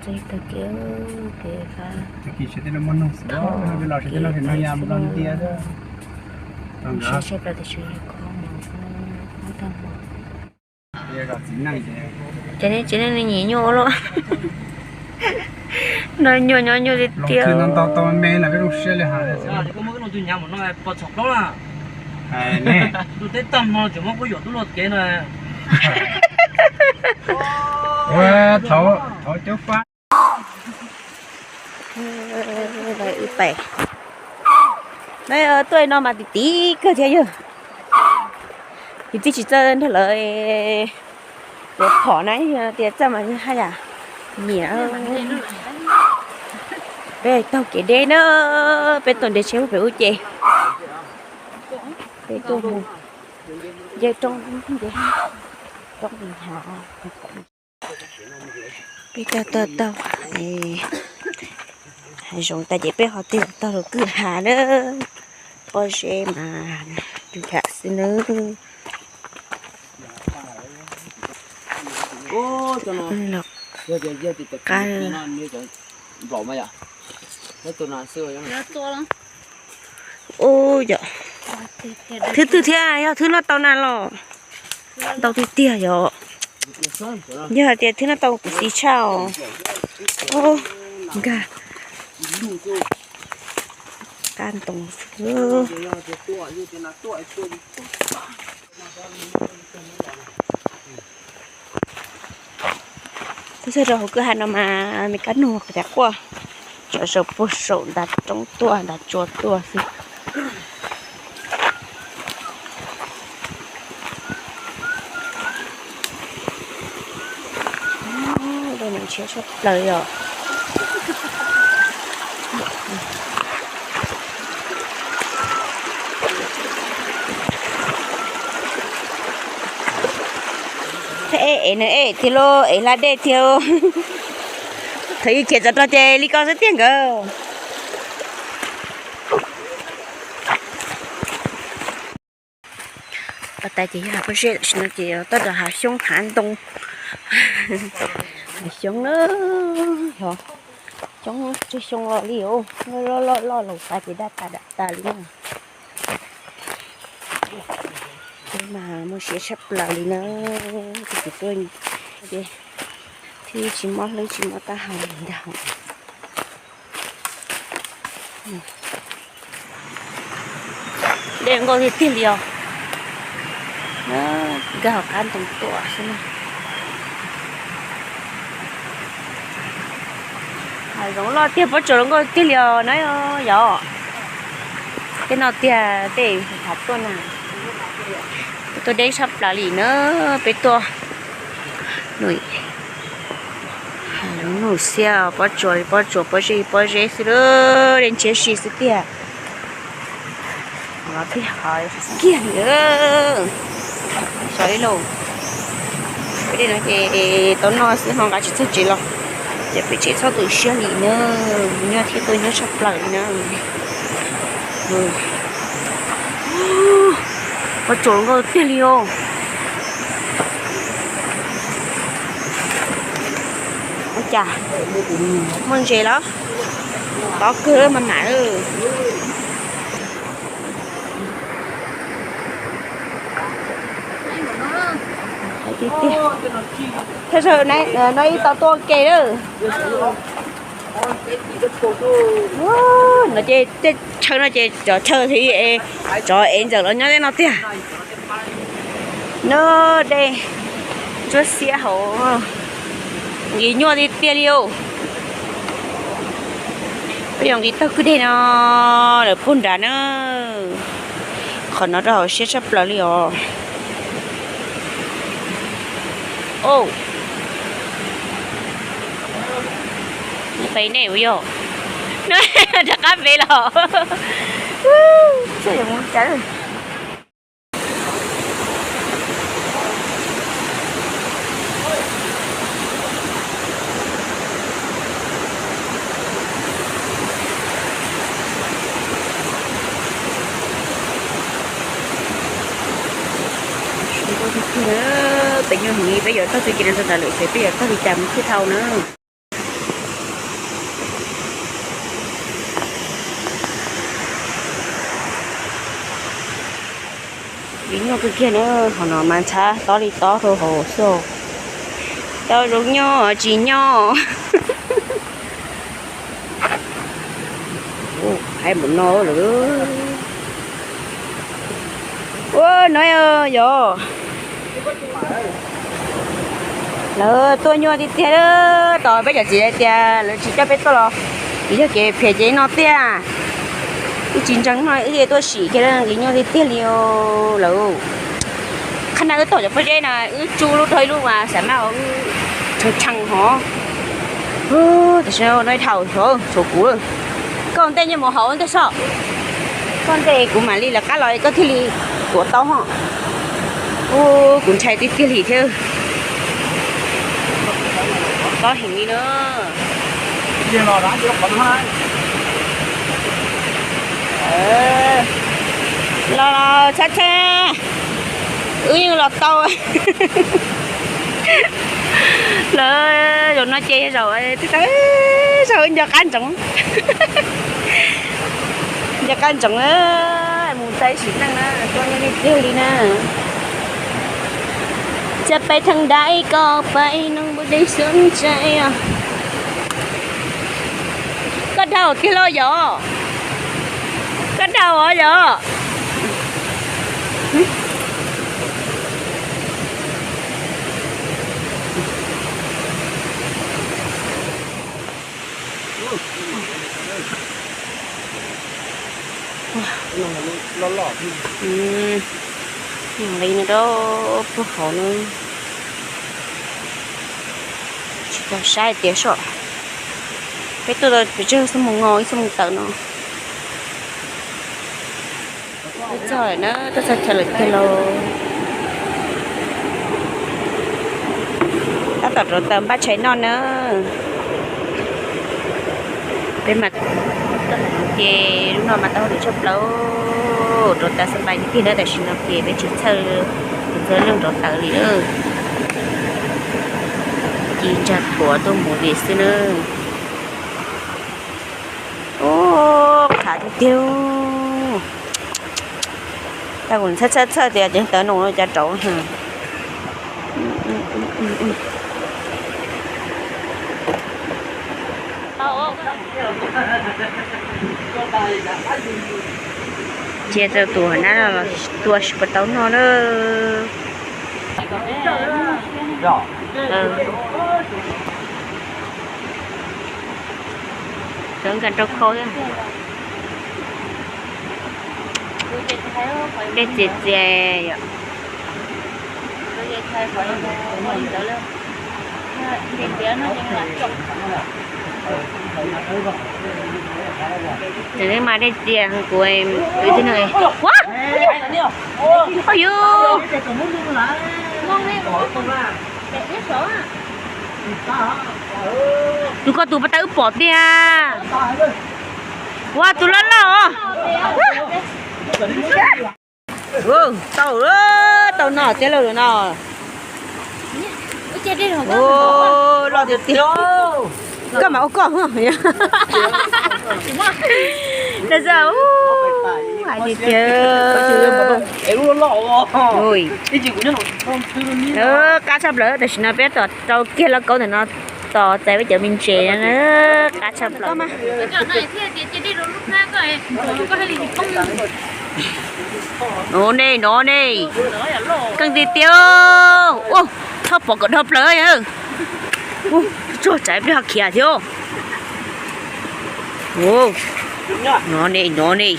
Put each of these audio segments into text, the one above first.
Txog tag kev, kev qab, tag kis sawv daws muaj noog xwb, los sawv daws noj kev no ya mus rau ntiaj teb. Sawv daws tias sawv daws kho mus, muab tag mus. Ces nej tsev neeg nyiam nyuj ua luaj. Noj nyuj nyob nyuj tiag tiag. Noj tau me me los peb zoo siab li hais. Ua teb tag hmo tseem muab kuv yuam tub luag kev no. Ua thaum, thaum cov fab. Wb pais, tuaj no mas tim tim kawg thiab yog. Yus twb tsis txawj nrog lawv tuav phom na, yog tias txawj mas haj yam nyiam. Peb taug kev deb na, peb tuaj nres tsheb pem ub ces peb tuaj mus nce roob, nce roob mus hav. Peb taug taug taug hav zoov tas ces peb ho tig taug lub kwj ha na. Pob zeb mas yus tham xwb nawb. Los qab. Ub, yog thwb twg thiab, yog thwb noj tau na los? Ntau tiag tiag yog. Yog hais tias thwb noj tau kuv xis tshaj os. Ub, nkag qab ntoo xwb. Txog rau hauv kwj ha no mas me kab noog qhov tias quaj, tso zaum puag saum ntav roob tuaj ntav tsua tuaj xwb. Dej no ntshiab tshaj plaws yom. Ej, ev nws ej thiab lauj, ev hla dej thiab. Thaum yus khiav tsov rog ces li ko xwb tiag nkawd. Pas tas ces yog hav pob zeb, tam sim no ces yuav toj rau hav xyoob hav ntoo. Hav xyoob na, yog xyoob, tsawg xyoo los li os, loj loj loj loj los tas ces daj tas dam tas li na. Peb mas muaj siab tshaj plaws li na, tus kwv tuaj ces thiaj tsis mob hlwb tsis mob taub hau li ntag. Dej nkauj tiag tiag li os. Nkag hauv qab ntoo tuaj xwb na. Hav zoov loj tiag, pob tsuas nkauj tiag li os na yom. Tej no tiag tej hav tuaj na. Tuaj deb tshaj plaws li na, peb tuaj. Hav zoov nuj xiab, pob tsuas pob tsuas, pob zeb pob zeb xwb lauj, dej ntshiab si xwb tiag. Los tiag qhov kiag li. Sawv ib los, peb dej no ces tau noj xwb ho nqa tsis txog tsev los, ces peb tseem txhob tu siab li na, nyob thiab tuaj nyob tshaj plaws li na. Pob tsuas nkauj tiag li os. Ua cas muaj ntses los? Tob kawg mas mam. Thawj zaug no ib tau tuaj ua ke lawm. No ces tej chaw no ces cov chaw thiab, cov ev ntxawm los nyob tej no tiag. No dej ntsuab xiab hauv, nqis nyuaj tiag tiag li os. Peb yuav nqis taug kwj deg no lawm puag nrad na. Qhov no rau hauv siab tshaj plaws li os. Peb nej ua yog rov qab peb los. Peb nyuag hniv peb yuav taug txoj kev no rau nram lawm ces peb yuav taug li cas mus thiaj dhau na. Tsis nyuaj kawg kiag na, hauv no mas ntxhab tob li tob rau hauv xwb. Tau zoo nyob tsis nyob. Haib npaum no lawm. Ua no yog lawv tuaj nyuaj tiag tiag. Tos peb cov txiv hais tias lawv tsis coj peb tuaj los, vim yog kev phem ces no tiag. Wb tsis ntseeg no wb tuaj sim kiag, nqis nyuaj tiag tiag li lawm. Qhab na wb tom cov pob zeb na, wb tsuj lub rau ib lub mas xav mas wb tshee tshee hov. Tam sim no dhau tshuav kuv. Koj ntej nyob mus hauv ntej sob. Koj ntej kuv mam li lawv qab los koj thiaj li tuav tau ho. Ua kuv ntshai tiag tiag li thiab. Tob heev li na. Los los txhab txhab, wb yeej los tau. Lawv zaum no ces zaum, zaum nco qab ntsoov. Nco qab ntsoov, mus txais sim neej na, tuaj nyuaj tiag tiag li na. Txawm pais theej dab ib ko pais noo npua dej xyoob ntshai os. Koj dhau tiag los yog? Koj dhau os yog? Nqis no rau puag hauv no. Tsis tau saib tias soj. Peb tuaj tau pes tsawg xuab moos, ib xuab moos tawm no. Tuaj txog lawm na, tuaj txog chaw lawm tiag lauj. Tab tom rauv taws npaj tshais noj na. Peb mas ces lub no mas tau hauj lwm tshaj plaws, rauv taws xab npais tiag tiag na, tam sim no ces peb tsis txhawj tus txawj leej rauv taws li na. Ci ntsa thuav tuaj mus li xwb na. Ub, qhav tiag tiag. Tag kuv txhawj txhawj txhawj tias ceev tawv noo no cas rauv. Cia rau tus hauv nab no los tua tsis puas tau noj na. Cov nkag rau khau thiab. Dej txias txias yom. Tseem mas dej txias kuv, ua, ua yus. Tus ko tus pas tau wb pom tiag. Ua tus loj loj os. Tau, tau no tiag lauj no. Loj tiag tiag. Koj mas ua koj. Hais tiag tiag. Qab tshaj plaws, tam sim no peb tom rau kiag lauj kaub ntawm no tos txais peb cov me ntses. Qab tshaj plaws. No ne, no ne. Keej tiag tiag. Ua, txhob pom kom dhau plaws. Tsuag tsaiv pliag ho khiav thiab. No ne, no ne.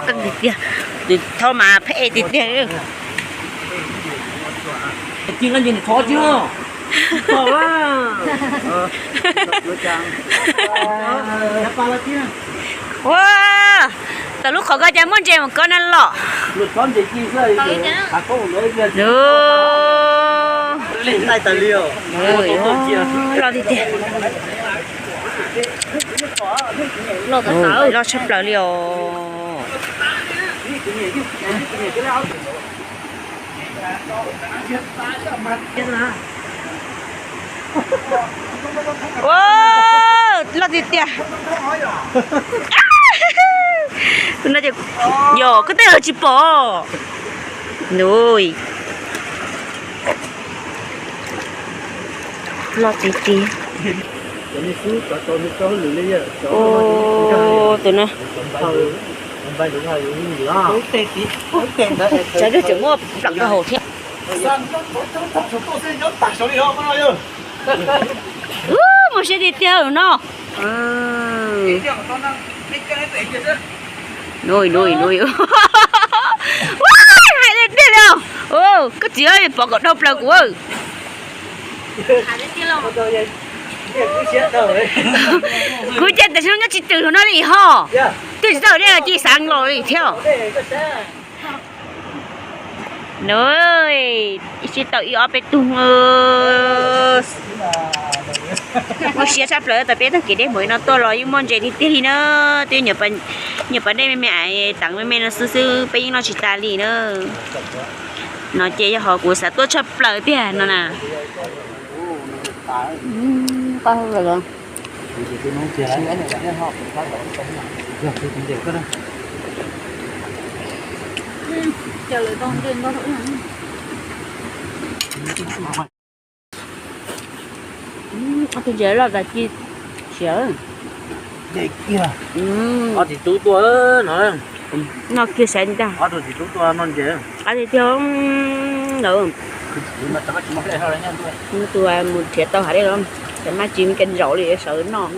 Keej tiag tiag. Tus thaub mas phem tiag tiag. Ua, tau lub qhov ko cas muaj ntses mus kov na los. Loj tiag tiag. Loj tshaj plaws li os. Ua, loj tiag tiag. No ces, yog koj tej tsis pom. Nws loj tiag tiag. Tus no, tsam lub tseem muaj plam rau hauv thiab. Ub, muaj siab tiag tiag no. Hais tiag tiag li. Koj txiv, pov kom dhau plaws kuv. Kuv ces tam sim no nyob tsis twm hauv no li ho. Twb tsis tau dej los cia xav los li thiab. Nws ib sij tau ib ob peb tug. Muaj siab tshaj plaws, tau peb tag kev dej npaum li no tuaj los yeej muaj ntses tiag tiag li na. Twb nyuam pas dej me me, teev me me no xwb xwb peb yeej noj tsis tas li na. No ces yog hov kuv xav tuaj tshaj plaws tiag no na. Ob tug ntses loj tas ci siav. Ob txiv tub tuaj no. Noj kiag sawv ntag. Ob tug txiv tub tuaj noj ntses. Qab tiag tiag. Tus mus nrhiav tau hav dej los, tam maj tsis me ke ntsaum li sawv noj.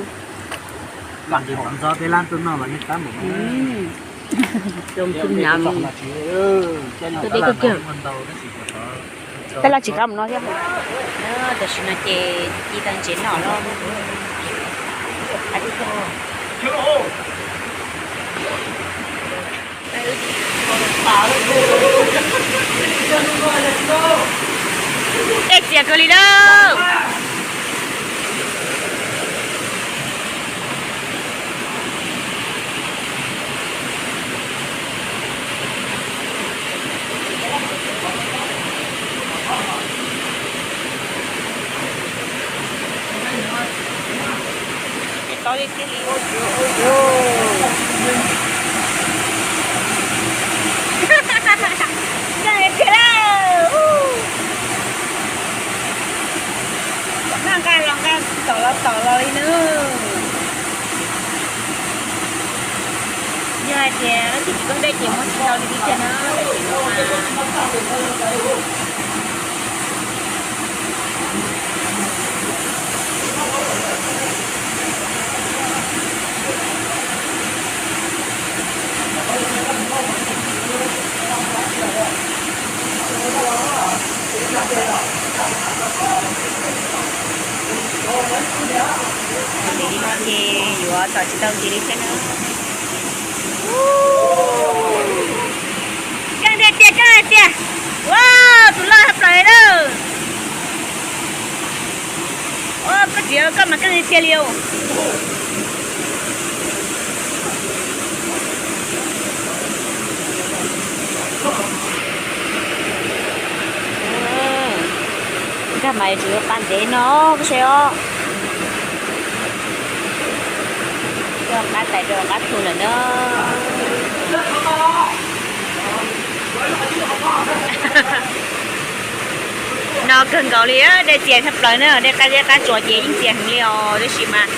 Tus hnyav, tus dej kawg kiag. Tej laj tsis qab mus no thiab. Tam sim no ces ci tau ntses noj lawm. Dej txias kawg li lawm. Tau li tiag li. Nqa los nqa, tom los tom los li na. Yog hais tias leej twg tsis coob dej ces muab tsis tau li tiag na. Ces yuav tom tsis tau ntses li thiab na. Keej tiag tiag, keej tiag tiag. Ua, tus loj tshaj plaws li lawm. Ua, koj txiv, koj mas keej tiag tiag li os. Nkag mas tsis yuav pa ntev no, koj saib os. Coj qab tais rau qab thu lawm na. No kawg nkaus li, dej txias tshaj plaws na, dej qab zeb qab tsuas ces yeej txias heev li os, tab sis mas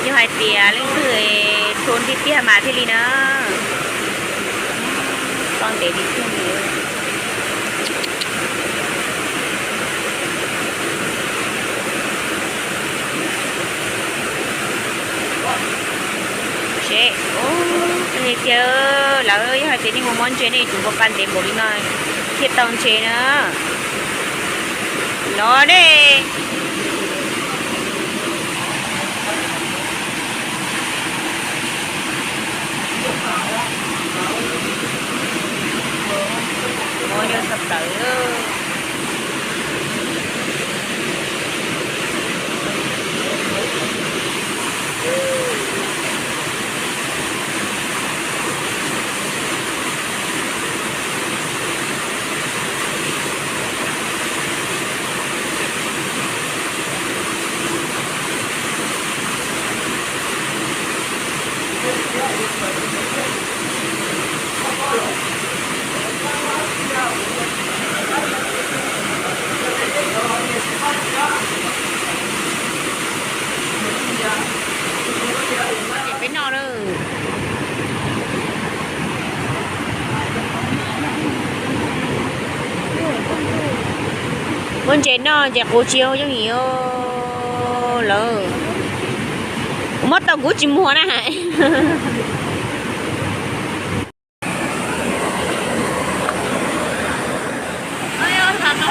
yog hais tias leej twg thu tiag tiag mas thiaj li na. Tau ntev li tiag li. Seb, ua li tiag, lawv yog hais tias nej mus muab ntses nej yuav tsum ua pa ntev npaum li no thiaj tau ntses na. Los ne. Ua nyuaj tshaj plaws. No ces qus tsis yooj yim lawm. Kuv muab tau kuv tsis muag na.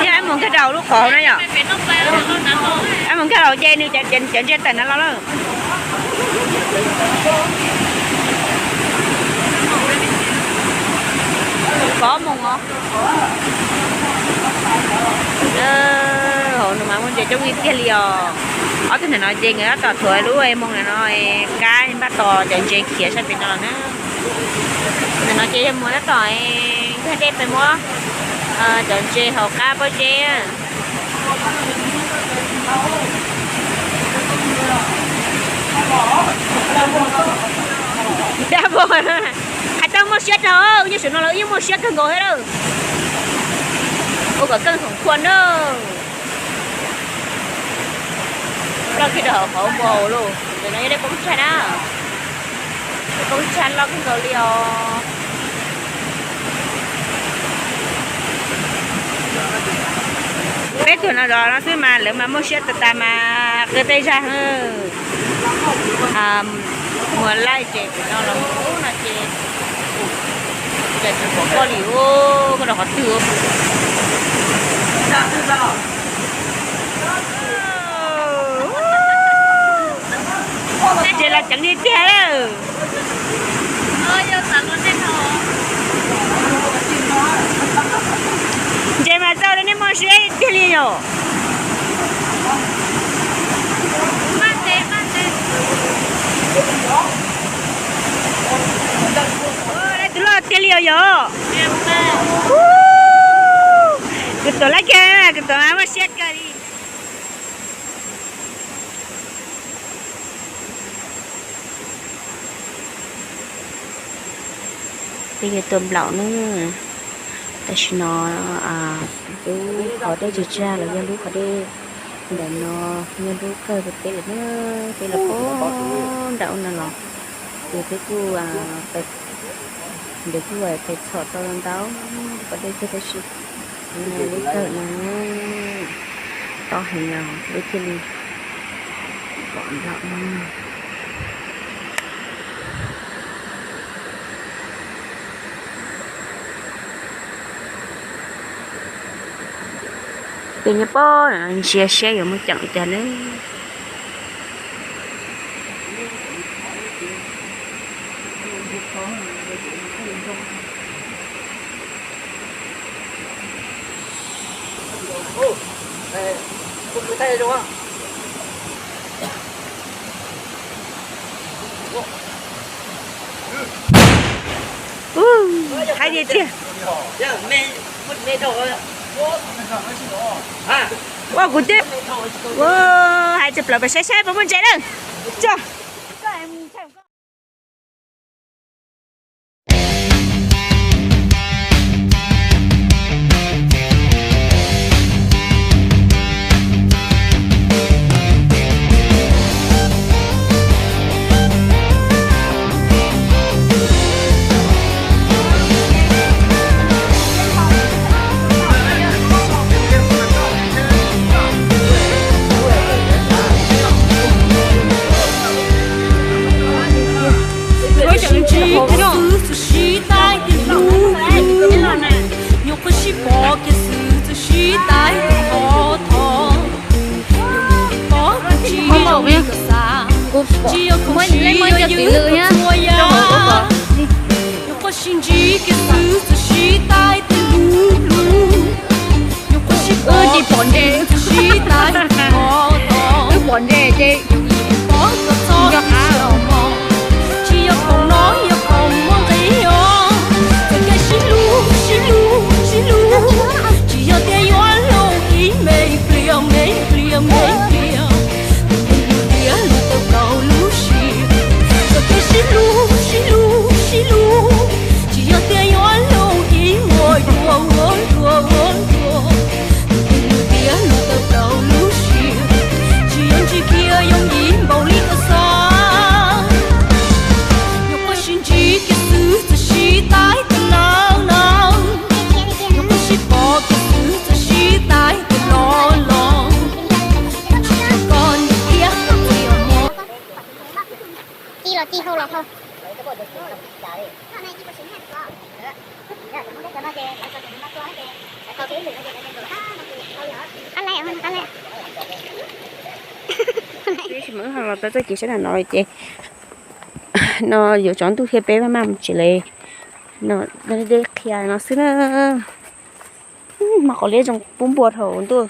Yog mus nkag rau lub qhov na yom. Mus nkag los ces nws cov ntses tawm na los lawm. Pov mus os. Hauv no mas muaj ntses coob tiag tiag li os. Ob tug ntawm no ces nkawd tab tom thuav lub moo ntawm no, kab npaj tos cov ntses khiav sab pem no los na. Ntawm no ces yog mus tab tom nkag dej pem muab cov ntses hauv qab pob zeb. Dab vog, hais tau muaj siab rau, nyob saum no los yeej muaj siab kawg nkaus thiab lawm. Ua kom keej khoom khua na. Loj kiag rau hauv qhov muag lauj, ntawm no yog dej poob tsag na. Dej poob tsag loj kawg nkaus li os. Peb tuaj no zov no xwb mas lawv mas muaj siab tas tas mas qw tej zag. Muag laij ces kuv no los no ces cas tsis pom koj li, koj rau qhov twg? Ces los ceev li tiag lawm. Ntses mas txaus rau nej muaj siab tiag li yom. Tus loj tiag li os yom. Kuv tuav lab kawg, kuv tuav mas muaj siab kawg li. Peb yuav tuaj nplaum na. Tam sim no lub qhov dej tsag tsag los yog lub qhov dej ntawm no yog lub kawg rau peb lawm na. Peb los poob nram ub no los ces peb kuj, ntawd kuj pem txhom tau ntau qhov dej kawg tab sis lub kawg no tob heev os, peb thiaj li pom nplaum no. Ces nyob pob ntsia saib yuav muaj ceem li cas nawb. Hais tiag tiag. Ua kuv twb, hais tsis plaws pes saib saib puas muaj ntses lawm. Tso. Nyuam qhuav sib pom kiag xwb txawm sib tais tus thov thov. Nyuam qhuav pom kuv tsis yog li koj xav, tsis yog khoom sib yuav ywm tus txhua yam. Nyuam qhuav sib ntsib kiag xwb txawm sib tais tus hlub hlub. Nyuam qhuav sib pom kiag xwb txawm sib tais tus thov thov. Nyuam qhuav pom kiag xwb txawm sib tais tus mos. Tsis yog khoom no yog khoom muaj nqis os. Txawm kev sib hlub sib hlub sib hlub, tsis yog tias yuav hloov ib me pliag me pliag me pliag. Tus twg nws tiav lub tawm plaub lub siab. Txawm kev sib hlub sib hlub sib hlub, tsis yog tias yuav hloov ib muaj dua ua dua ua dua. Tus twg nws tiav lub tawm plaub lub siab. Tsis yog ntsis kiag yooj Tab sis mas wb ho los tau txoj kev sab nram no lawm ces no yuav tsaus ntuj thiab peb maj maj mus tsev lawm. No deb qhia no xwb na. Mas qhov liab zoo pub npua dhau ntuj.